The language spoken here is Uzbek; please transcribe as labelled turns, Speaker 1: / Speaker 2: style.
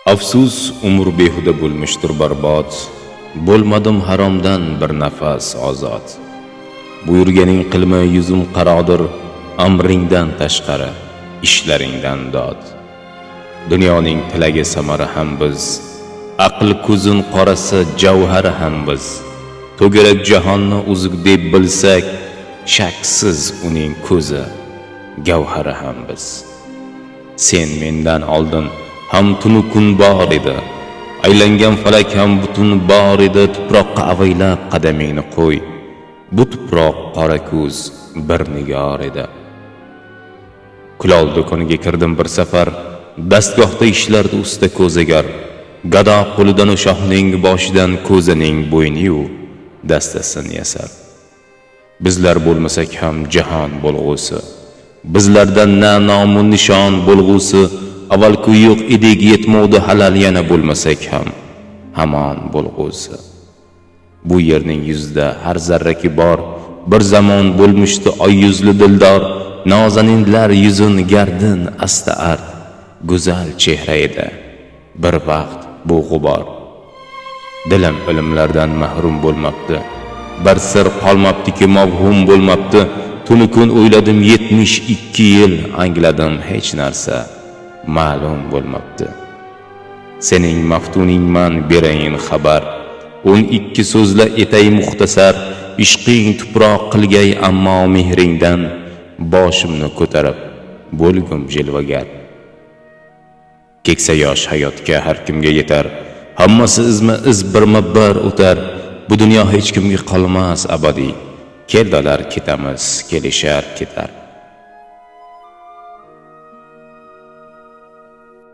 Speaker 1: Afsus, umr behuda bo'lmishdir barbod, bo'lmadim haromdan bir nafas ozod. Buyurganing qilmay yuzim qarodir, amringdan tashqari ishlaringdan dod. Dunyoning tilagi samara ham biz, aql ko'zin qorasi javhari ham biz. To'garak jahonni uzuk deb bilsak, shaksiz uning ko'zi gavhari ham biz. Sen mendan oldin ham tunu kun bor edi, aylangan falak ham butun bor edi. Tuproqqa avaylab qadamingni qo'y, bu tuproq qora ko'z bir nigor edi. Kulol do'koniga kirdim bir safar, dastgohda ishlardi usta ko'zagar. Gado qo'lidan shohning boshidan ko'zaning bo'yniyu dastasini yasar. Bizlar bo'lmasak ham jahon bo'lg'usi, bizlardan na nomu nishon bo'lg'usi. Avvalku yo'q edik, yetmovdi halal, yana bo'lmasak ham hamon bo'lg'usi. Bu yerning yuzida har zarraki bor, bir zamon bo'lmishdi oy yuzli dildor. Nozaninlar yuzun gardin asta art, go'zal chehra edi bir vaqt bu g'ubor. Dilim ilmlardan mahrum bo'lmabdi, bir sir qolmabdiki mavhum bo'lmabdi. Tunu kun o'yladim 72 yil, angladim hech narsa ma'lum bo'lmabdi. Sening maftuningman, berayin xabar, 12 so'zla etay muxtasar. Ishqing tuproq qilgay, ammo mehringdan boshimni ko'tarib bo'lgum jilvagar. Keksa yosh hayotga har kimga yetar, hammasi izma iz birma bir o'tar. Bu dunyo hech kimga qolmas abadiy, keldilar ketamiz, kelishar ketar.